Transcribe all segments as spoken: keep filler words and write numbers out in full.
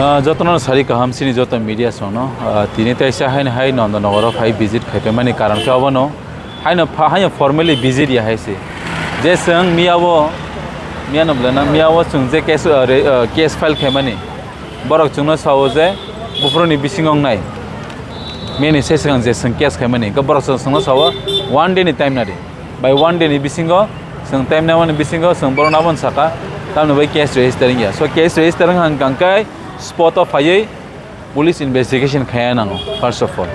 Ah, jotono sari kaham sini joto media songno, ah, tini taisa haino hai Nondonogoro phai visit khaipaimani karon khe obono haino pha-, haino formally visit ya hai se. Je chwng miyabo, miyano bwlana, miyabo chwng je case, ah, re-, ah, case file khaimani, borok chwngno sao je buphuruni bisingo wngnai. Miyani se swkang je chwng case khaimani, hwnkhe borok chwng, chwngno sao one day ni time nadi. By one day ni bisingo, chwng time namani bisingo, chwng borok nabon saka, tamni bai case register wngya. So case register wngkha hwnkhe spot o phaiwi police investigation khaiya nango, first of all.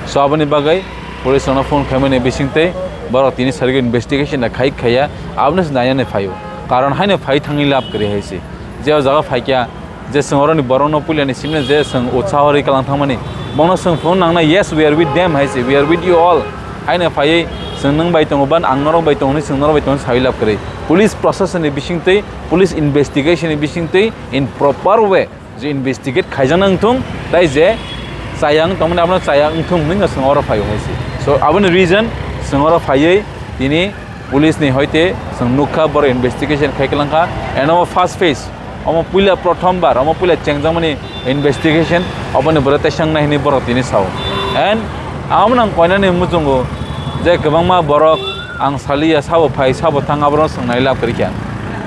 So aboni bagwi police rokno phone khaimani bisingtwi borok tini sarigwi investigation da khai khaiya, abono se nainani phaio. Karon haino phai thangwi lab kwrwi hai se. Je o jaga phaikya, je chwng oroni borokno puilani simino je chwng utsaho rwi kalang thangmani, bono chwng phone nangna, "Yes, we are with them," hai se, "We are with you all." Haino phaiwi chwng nwng bai tongo ban, ang norok bai tongo hwnwi chwng norok bai tongo sawi lab kwrwi. Police procession ni bisingtwi, police investigation ni bisingtwi in proper way je investigate khaijak nang thung, tai je chaya wng tongmani abono chaya wng thung hwnwi no chwng oro phaio hai se. So aboni reason chwng oro phaiwi tini police ni hoite chwng nukha borok investigation khai kwlangkha, and omo first phase, omo puila prothom bar, omo puila chengjakmani investigation, oboni borok teisa wngnai hwnwi borok tini sao. And amo nang koinani muchungo je kwbangma borok ang saliya sabo phai sabo thang aborok swngnai lab kwrwikha.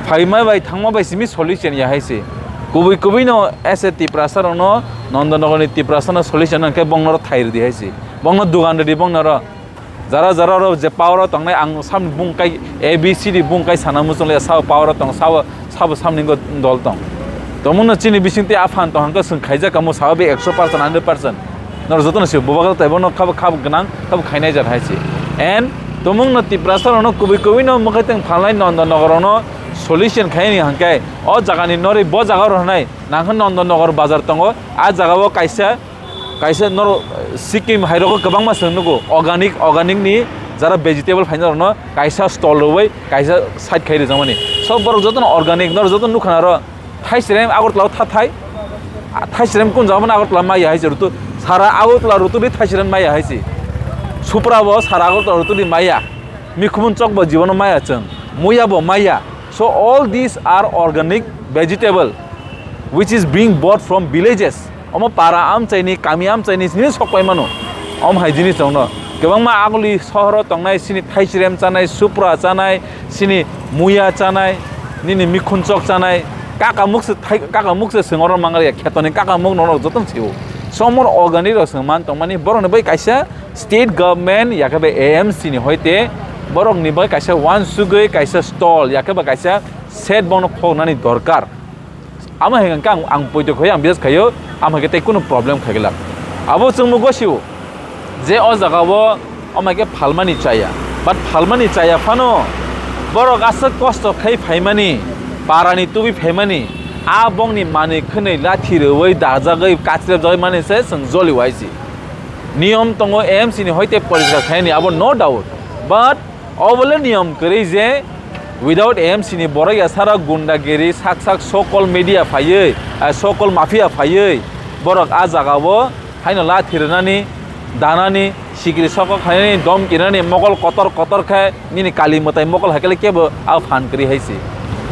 Phaima bai thangma bai simi solution ya hai se. Kubui kubui no as a Tiprasa rokno Nondonogor ni Tiprasa no solution hwnkhe bongno ro thai rwdi hai se. Bongno dugan rwdi bongno ro. Jara jara ro je power o tongnai ang samni bung kai A B C D bung kai sana muchung le sabo power o tong sabo sabo samni go dol tong. Tongmung no chini bising tei aphan tong hwnkhe chwng khaijak kamo sabo be ekso percent hundred percent. Nor joto no se bubagra tai bono khabo khabo gwnang khabo khainai jat hai se. And tongmung no Tiprasa rokno kubui kubui no mwkhai teng phalnai Nondonogor rokno solution khaini hwnkhe o jaga ni norwi bo jaga rok hwnai nang khe Nondonogor bazar tongo, a jaga o kaisa, kaisa norok, eh, Sikkim hai rogo kwbangma chwng nugo, organic, organic ni jara vegetable phaina rokno kaisa stall rwui kaisa side khai rijak mani. So borok joto no organic, norok joto nukha na ro thaisrem Agartala o tha thai, a, thaisrem kun jaga mani Agartala maya hai se rutu, sara Agartala rutu ri thaisrem maya hai se, supra bo sara Agartala rutu ri maya, mikhumun chok bo jibono maya chwng, muya bo maya. So all these are organic vegetable which is being bought from villages. Omo para amchaini, kami amchaini sini sok pai mano. Om hai jinis rokno kwbangma aguli sohoro tongnai sini thaisrem chanai, supra chanai, sini muya chanai, nini mikhun chok chanai, kaka mukse thai, kaka mukse singoro mangar ya khetoni kaka muk norok joton sio. Somor organic rok sing man tongmani borokni bai kaisa state government yakhe bai A M C ni hoite borokni bai kaisa wansugwi kaisa stall yakhe bai kaisa shed bono khoknani dorkar. Amo hai hwnkhe ang, ang poito khai, ang bias khaio, amo hai khe tei kunu problem khai glak. Abo chwngno gosio je o jaga o, amo hai khe phalmani chaya, but phalmani chaya phano borok aswk kosto khai phaimani, parani tubui phaimani, a bongni manwi khwnwi lathi rwui dajagwi kachrepjagwi mani se chwng joli waisi. Niyom tongo A M C ni hoite poriskar khaini abo no doubt, but obole niyom kwrwi je without A M C ni borok ya sara gundagiri sak sak sokol media phaiwi, eh, sokol mafia phaiwi borok a jaga o haino lathi rwnani, danani, sikri sokol khainani, dom kinani, mokol kotor kotor khe nini kali mwtai mokol hai khe kebo a phan kwrwi hai se.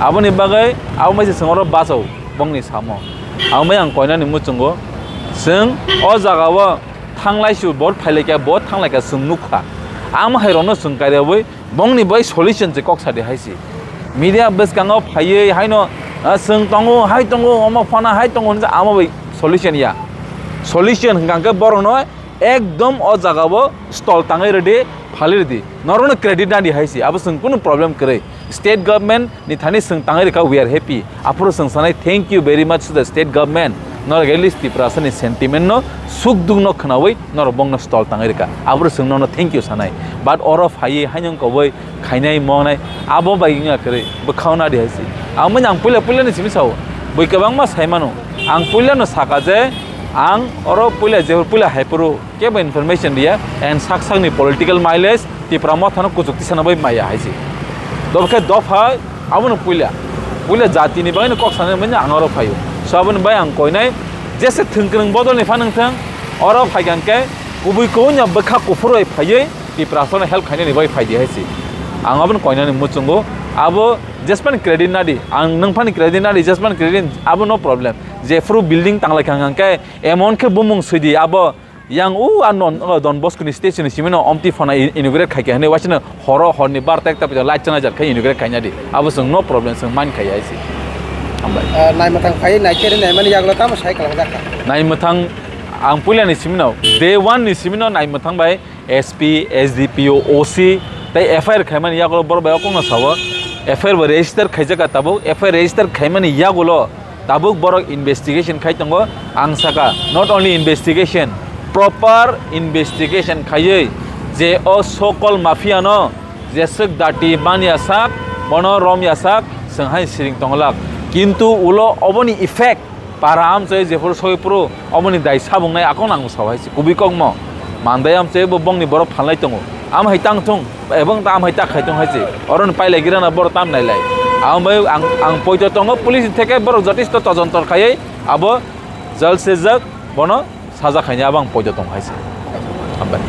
Aboni bagwi abo mai se chwng oro bachao bongni samo. Abo mai ang koinani muchungo chwng o jaga o thanglai su bo phailai kha, bo thanglai kha, chwng nukha. Amo hai rokno chwng kairewi bongni bai solution se kok sadi hai se. Media bwskango phaiwi haino, ah, chwng tongo, hai tongo, omo phana hai tongo hinwi amo bai solution ya. Solution hwnkha khe borokno ekdom o jaga o stall tangwi rwdi, phalwi rwdi. Norokno credit nadi hai se, abo chwng kunu problem kwrwi. State government ni thani chwng tangwi rwkha, we are happy. Aphuru chwng sanai, thank you very much to the state government. Norok at least Tiprasa ni sentiment no, suk duk no khwnawi norok bongno stall tangwi rwkha. Aphuru chwng nono thank you sanai. But oro phaiwi haino koboi khainai monai abo bai wngya kwrwi, bwkhao nadi hai se. Amo ang puila puila ni simi sao. Bui kwbangma sai mano. Ang puila no saka je ang oro puila je puila hai phuru kebo information riya, and sak sakni political mileage Tipra Mothano kuchuk tisana bai maya hai se. Dobokhe dopha abono puila, puila jatini bagwino kok sanani manya ang oro phaio. So aboni bai ang koinai jese thwngkwrwng bodolni phan wngthang, oro phaikha hwnkhe kubui kubui no bwkha kuphur bai phaiwi Tiprasano help khainani bai phaidi hai se. Ang abono koinani muchungo, abo Jespan credit nadi, ang nungphani credit nadi, jespan credit, abo no problem. Jephru building tanglai khang khang khe, emon khe bumung sidi, abo yang u a non, o Don Bosco ni station ni simi no omti phona i-, inaugurate khai khe hwnwi waisano horo horni bar ta ekta pita light chana jar khai inaugurate khai nadi. Abo chwng no problem, chwng mind khai hai se. Hambai. Ah, naimwthang phai naikhe naimani yagulo tamo sai kalang jakha. Naimwthang ang puila ni simi no, day one ni simi no naimwthang bai S P, S D P O, O C, tei F I R khaimani yagulo borok bai o kokno sao, F I R bo register khaijak kha tabuk, F I R register khaimani yagulo tabuk borok investigation khai tongo, ang saka, not only investigation, proper investigation khaiwi je o so-called mafia no jeswk dati man yasak, bono rom yasak, chwng hai siring tongolak. Kintu ulo oboni effect para amchoi jephuru soi phuru oboni dai sabungnai akon ang sao hai se kubui kokmo. Mandai amchoi bo bongni borok phalnai tongo. Am hai tang thung, ebong ta am hai ta khai thung hai se. Oroni pailai girana borok tam nailai. Ang bai ang, ang poito tongo police theke borok jotisto tojontor khaiwi abo jal sejak bono saja khaini abo ang poito tong hai se. Hambai.